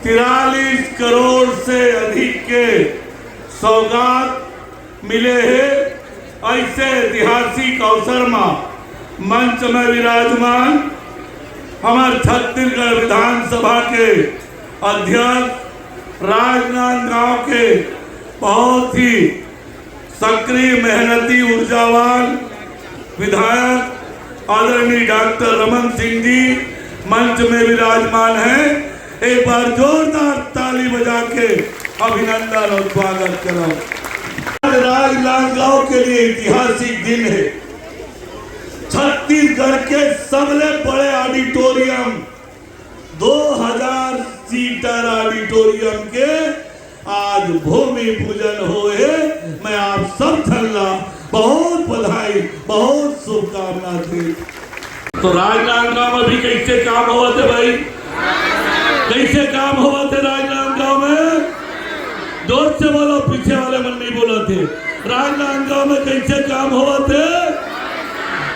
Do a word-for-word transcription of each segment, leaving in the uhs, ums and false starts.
तिरालीस करोड़ से अधिक के सौगात मिले हे। ऐसे ऐतिहासिक अवसर म मंच में विराजमान हमर छत्तीसगढ़ विधानसभा के अध्यक्ष राजनांदगांव के बहुत ही सक्रिय, मेहनती, ऊर्जावान विधायक आदरणीय डॉक्टर रमन सिंह जी मंच में विराजमान हैं। एक बार जोरदार ताली बजा के अभिनंदन और स्वागत करो। आज राजनांदगांव के लिए ऐतिहासिक दिन है। छत्तीसगढ़ के सबले बड़े ऑडिटोरियम, दो हजार सीटर ऑडिटोरियम के आज भूमि पूजन होए हे। मैं आप सब झन ला बहुत बधाई, बहुत शुभकामना दे। तो राजनांदगांव में भी कैसे काम होवत हे भाई? कैसे काम होवत हे राजनांदगांव में? जोर से बोलो, पीछे वाले मन नहीं बोलत हे। राजनांदगांव में कैसे काम होवत हे?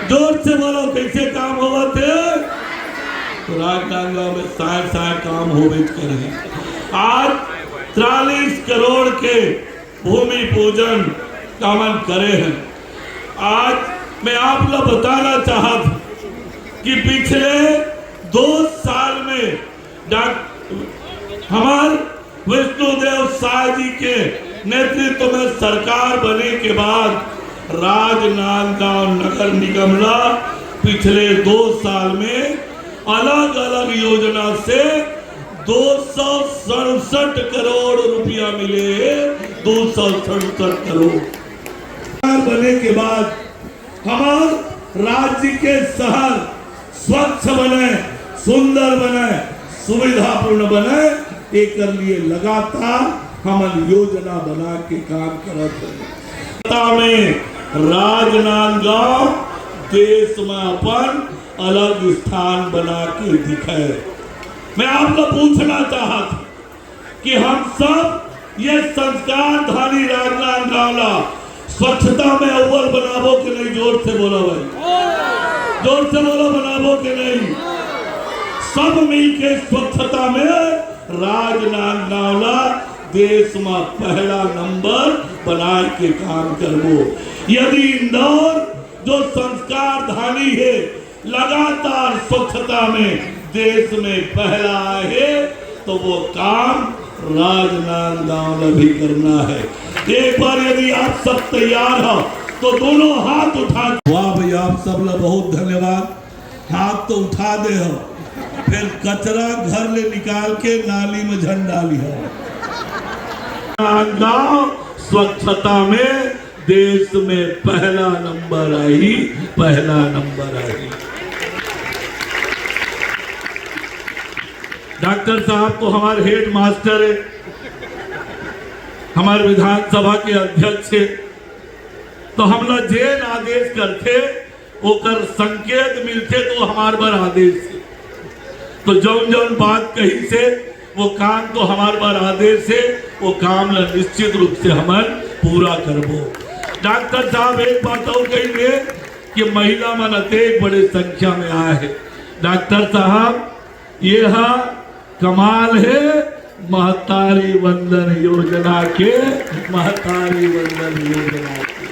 जोर से बोलो, कैसे काम होवत हे? तो राजनांदगांव में साय साय काम होबे करही। आज चालीस करोड़ के भूमि पूजन हमन करे हैं। आज मैं आप ला बताना चाहत कि पिछले दो साल में डॉक्टर हमार विष्णुदेव साय जी के नेतृत्व में सरकार बने के बाद राजनांदगांव नगर निगम ला पिछले दो साल में अलग-अलग योजना से दो सौ सड़सठ करोड़ रुपया मिले हे, दो सौ सड़सठ करोड़। सरकार बने के बाद हमार राज्य के शहर स्वच्छ बने, सुंदर बने, सुविधापूर्ण बने, एकर लिए लगातार हमन योजना बना के काम करत हन। सत्ता में राजनांदगांव देश में अपन अलग स्थान बना के दिखे। मैं आप ला पूछना चाहत कि हम सब ये संस्कार धारी राजनांदगांव ला स्वच्छता में अव्वल बनाबो के नहीं? जोर से बोलो भाई, जोर से बोलो, बनाबो के नहीं? सब मिलके स्वच्छता में राजनांदगांव ला देश में पहला नंबर बनाए के काम करबो। यदि इंदौर जो संस्कार धारी हे, लगातार स्वच्छता में देश में पहला आए हे, तो वो काम राजनांदगांव में भी करना है। एक बार यदि आप सब तैयार हो तो दोनों हाथ उठा। वाह भैया, आप सब ला बहुत धन्यवाद। हाथ तो उठा दे हो, फिर कचरा घर ले निकाल के नाली में झन डाली हो। राजनांदगांव स्वच्छता में देश में पहला नंबर आई, पहला नंबर आई। डॉक्टर साहब तो हमार हेडमास्टर हे, हमार विधानसभा के अध्यक्ष हे, तो हमला जेन आदेश करथे, ओकर संकेत मिलथे, तो हमार बर आदेश हे। तो जौन जौन बात कहिस हे, वो काम तो हमार बर आदेश हे, वो काम ला निश्चित रूप से हमन पूरा करबो। डॉक्टर साहब एक बात और कहिन हे कि महिला मन अतेक बड़े संख्या में आए हे। डॉक्टर साहब, ये हा कमाल हे महतारी वंदन योजना के, महतारी वंदन योजना के।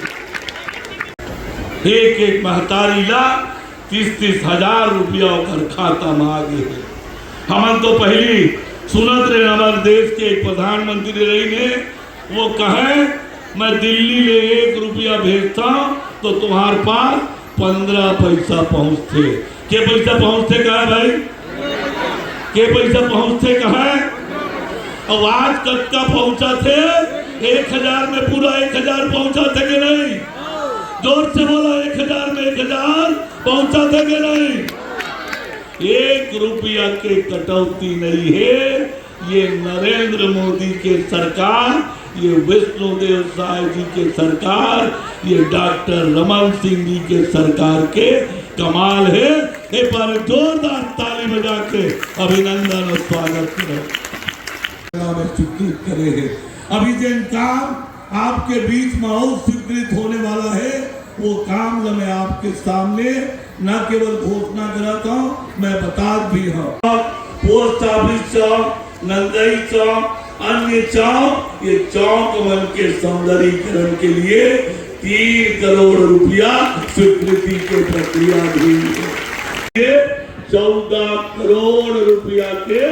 एक एक महतारी ला तीस तीस हजार रुपया ओकर खाता में आ गे हे। हमन तो पहिली सुनत रहे, हमर देश के एक प्रधानमंत्री रहिन हे, वो कहे, "मैं दिल्ली ले एक रुपया भेजता हूँ तो तुम्हार पास पन्द्रह पैसा पहुँचथे।" के पैसा पहुँचथे कहे भाई? के पैसा पहुँचथे कहे? अब आज कतका पहुँचथे? एक हजार में पूरा एक हजार पहुँचथे के नहीं? जोर से बोलो, एक हजार में एक हजार पहुँचथे के नहीं? एक रुपया के कटौती नहीं हे। ये नरेंद्र मोदी के सरकार, ये विष्णुदेव साय जी के सरकार, ये डॉक्टर रमन सिंह जी के सरकार के कमाल हे। एक बार जोरदार ताली बजा के अभिनंदन और स्वागत करो। में स्वीकृत करे हे। अभी जेन काम आपके बीच में और स्वीकृत होने वाला हे, वो काम ला मैं आपके सामने न केवल घोषणा करत हूँ, मैं बतात भी हूँ। पोस्ट ऑफिस च नंदई चौक, अन्य चौक, ये चौक मन के सौंदर्यीकरण के लिए तीन करोड़ रुपया स्वीकृति के प्रक्रियाधीन हे। ये चौदह करोड़ रुपया के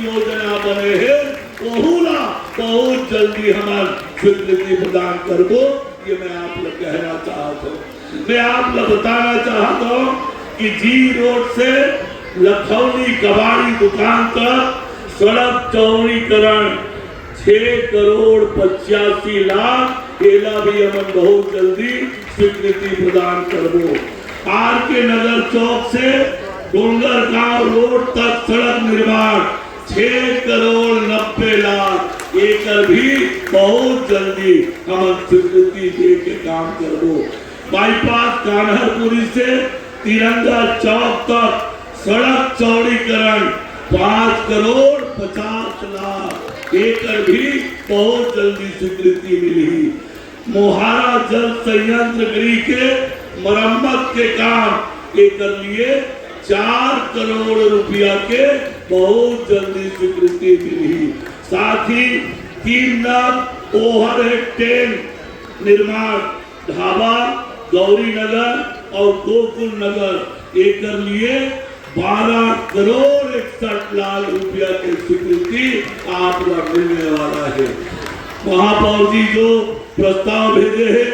योजना बने हे, ओहू ला बहुत जल्दी हमन स्वीकृति प्रदान करबो। ये मैं आप लोग कहना चाहत हूँ। मैं आप लोग बताना चाहत हूँ कि जी रोड से लखौली कबाड़ी दुकान तक सड़क चौड़ीकरण छह करोड़ पचासी लाख, एला भी हमन बहुत जल्दी स्वीकृति प्रदान करबो। आर के नगर चौक से डोंगरगांव रोड तक सड़क निर्माण छह करोड़ नब्बे लाख, एकर भी बहुत जल्दी हमन स्वीकृति दे के काम करबो। बाईपास कान्हरपुरी से तिरंगा चौक तक सड़क चौड़ीकरण पाँच करोड़ पचास लाख, एकर भी बहुत जल्दी स्वीकृति मिलही। मोहारा जल संयंत्र गृह के मरम्मत के काम, एकर लिए चार करोड़ रुपया के बहुत जल्दी स्वीकृति मिलही। साथ ही तीन नग ओवरहेड टैंक निर्माण ढाबा गौरी नगर और गोकुल नगर, एकर लिए बारह करोड़ इकसठ लाख रुपया के स्वीकृति आप ला मिलने वाला हे। महापौर जी जो प्रस्ताव भेजे हे,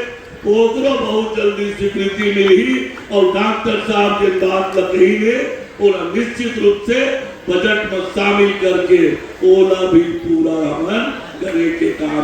ओकरो बहुत जल्दी स्वीकृति मिलही और डॉक्टर साहब जिन बात ला कहिन हे, ओला निश्चित रूप से बजट में शामिल करके ओला भी पूरा हमन करे के काम